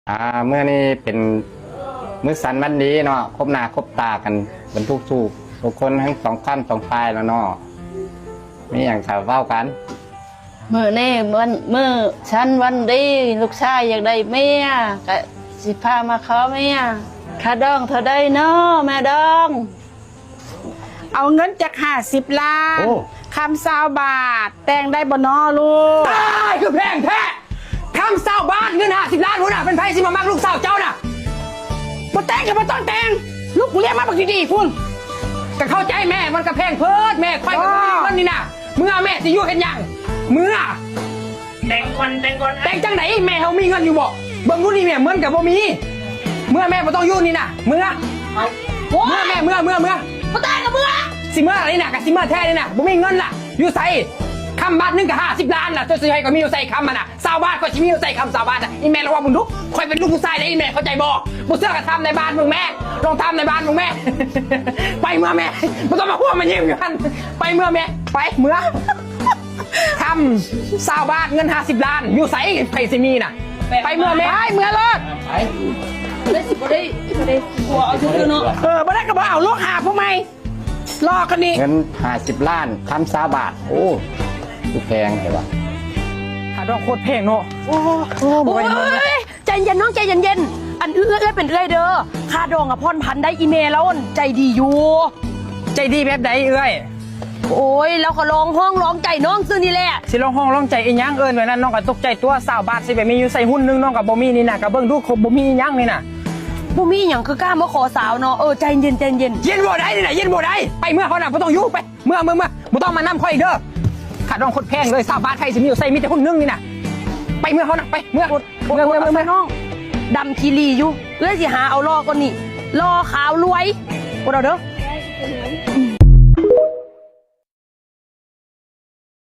ອ່າ ມື້ນີ້ເປັນມື້ສັນວັນດີເນາະ ພົບໜ້າພົບຕາກັນເບິດທຸກໆ ທຸກຄົນ ທັງສອງຂ້າງສອງຝ່າຍແລ້ວເນາະ ມີຫຍັງກະເວົ້າກັນ. ມື້ນີ້ວັນ ມື້ສັນວັນດີ ລູກຊາຍຢາກໄດ້ເມຍ ກະຊິພາມາຂໍເມຍ. ຄ່າດອງເທົ່າໃດເນາະແມ່ດອງ? ເອົາເງິນຈັກຫ້າສິບລ້ານ. ໂອ້ ຄຳຊາວບາດ ແຕ່ງໄດ້ບໍ່ນໍລູກ? ຕາຍ ຄືແພງແທ້ ຄຳຊາວບາດ ເງິນຫ້າສິບລ້ານ ຫົວໜ້າ ເປັນໃຜຊິມາມັກລູກສາວເຈົ້ານະ? ບໍ່ແຕ່ງກະບໍ່ຕ້ອງແຕ່ງ ລູກກູລ້ຽງມາບັກດີໆພຸ້ນ. ກະເຂົ້າໃຈແມ່ ມັນກະແພງເພີດແມ່ ຂ້ອຍກະບໍ່ມີເງິນນີ້ນະ. ເມືອແມ່ຊິຢູ່ເຮັດຫຍັງ? ເມືອ ແຕ່ງກ່ອນ ແຕ່ງກ່ອນ ແຕ່ງຈັ່ງໃດ? ແມ່ເຮົາມີເງິນຢູ່ບໍ່? ເບິ່ງດູນີ້ແມ່ ເງິນກະບໍ່ມີ. ເມືອແມ່ ບໍ່ຕ້ອງຢູ່ນີ້ນະ ເມືອ. ເອົາ ເມືອແມ່ ເມືອ ເມືອ ເມືອ. ບໍ່ແຕ່ງກະເມືອ. ຊິເມືອນີ້ນະ ກະຊິເມືອແທ້ນີ້ນະ ບໍ່ມີເງິນລະ. ຢູ່ໃສ? ຄຳບາດໜຶ່ງກະຫ້າສິບລ້ານລະ ເຈົ້າຊິໃຫ້ຂ້ອຍມີຢູ່ໃສຄຳຫັ້ນນະ? ຊາວບາດ ຂ້ອຍຊິມີຢູ່ໃສຄຳຊາວບາດນະ? ອີແມ່ລອງເວົ້າເບິ່ງດູ ຂ້ອຍເປັນລູກຜູ້ຊາຍເດ້ ອີແມ່ເຂົ້າໃຈບໍ່? ບໍ່ເຊື່ອກະຖາມນາຍບ້ານເບິ່ງແມ່ ລອງຖາມນາຍບ້ານເບິ່ງແມ່. ໄປເມືອແມ່ ບໍ່ຕ້ອງມາຫົວມາຍິ້ມຢູ່ຫັ້ນ ໄປເມືອແມ່ ໄປເມືອ. ຄຳຊາວບາດ ເງິນຫ້າສິບລ້ານ ຢູ່ໃສໃຜຊິມີນະ? ໄປເມືອແມ່ ໄປເມືອໂລດ. ໄປ ໄດ້ຊິບໍ່ໄດ້ ບໍ່ໄດ້ຜົວເອົາຊື່ໆເນາະ. ເອີ ບໍ່ໄດ້ກະບໍ່ເອົາລູກ ຫາຜູ້ໃໝ່ ລໍກວ່ານີ້. ເງິນຫ້າສິບລ້ານ ຄຳຊາວບາດ ໂອ້ ຄືແພງແທ້ວະ ຄ່າດອງໂຄດແພງເນາະ. ໂອ້ ໂອ້ ບໍ່ໄຫວ ໂອ້ຍ ໃຈເຢັນນ້ອງ ໃຈເຢັນໆ. ອັນເອື້ອຍ ເອື້ອຍເປັນເອື້ອຍເດີ ຄ່າດອງອະຜ່ອນຜັນໄດ້ ອີແມ່ລາວໃຈດີຢູ່. ໃຈດີແບບໃດເອື້ອຍ? ໂອ້ຍ ລາວກະລອງຮ້ອງລອງໃຈນ້ອງຊື່ນີ້ແຫຼະ. ຊິລອງຮ້ອງລອງໃຈອີ່ຫຍັງ? ເອີ້ນແບບນັ້ນນ້ອງກະຕົກໃຈຕົວະ ຊາວບາດຊິໄປມີຢູ່ໃສຮຸ້ນໜຶ່ງ ນ້ອງກະບໍ່ມີນີ້ນະ ກະເບິ່ງດູ ຄົນບໍ່ມີອີ່ຫຍັງນີ້ນະ. ບໍ່ມີອີ່ຫຍັງ ຄືກ້າມາຂໍສາວເນາະ. ເອີ ໃຈເຢັນ ໃຈເຢັນ. ເຢັນບໍ່ໄດ້ນີ້ນະ ເຢັນບໍ່ໄດ້. ໄປເມືອເຮົານະ ບໍ່ຕ້ອງຢູ່ ໄປ ເມືອ ເມືອ ເມືອ ບໍ່ຕ້ອງມານຳຂ້ອຍອີກເດີ. ຄ່າດອງໂຄດແພງເລີຍ ຊາວບາດໃຜຊິມີຢູ່ໃສ ມີແຕ່ຮຸ້ນໜຶ່ງນີ້ນະ. ໄປເມືອອເຮົານະ ໄປເມືອ. ໂອດ ໂອດ ໂອດ ໂອດ ໂອດ ນ້ອງ ດຳຂີ້ຫຼີ່ຢູ່ ເອື້ອຍຊິຫາເອົາຫຼໍ່ກວ່ານີ້ ຫຼໍ່ຂາວລວຍ. ໂອດເອົາເດີ.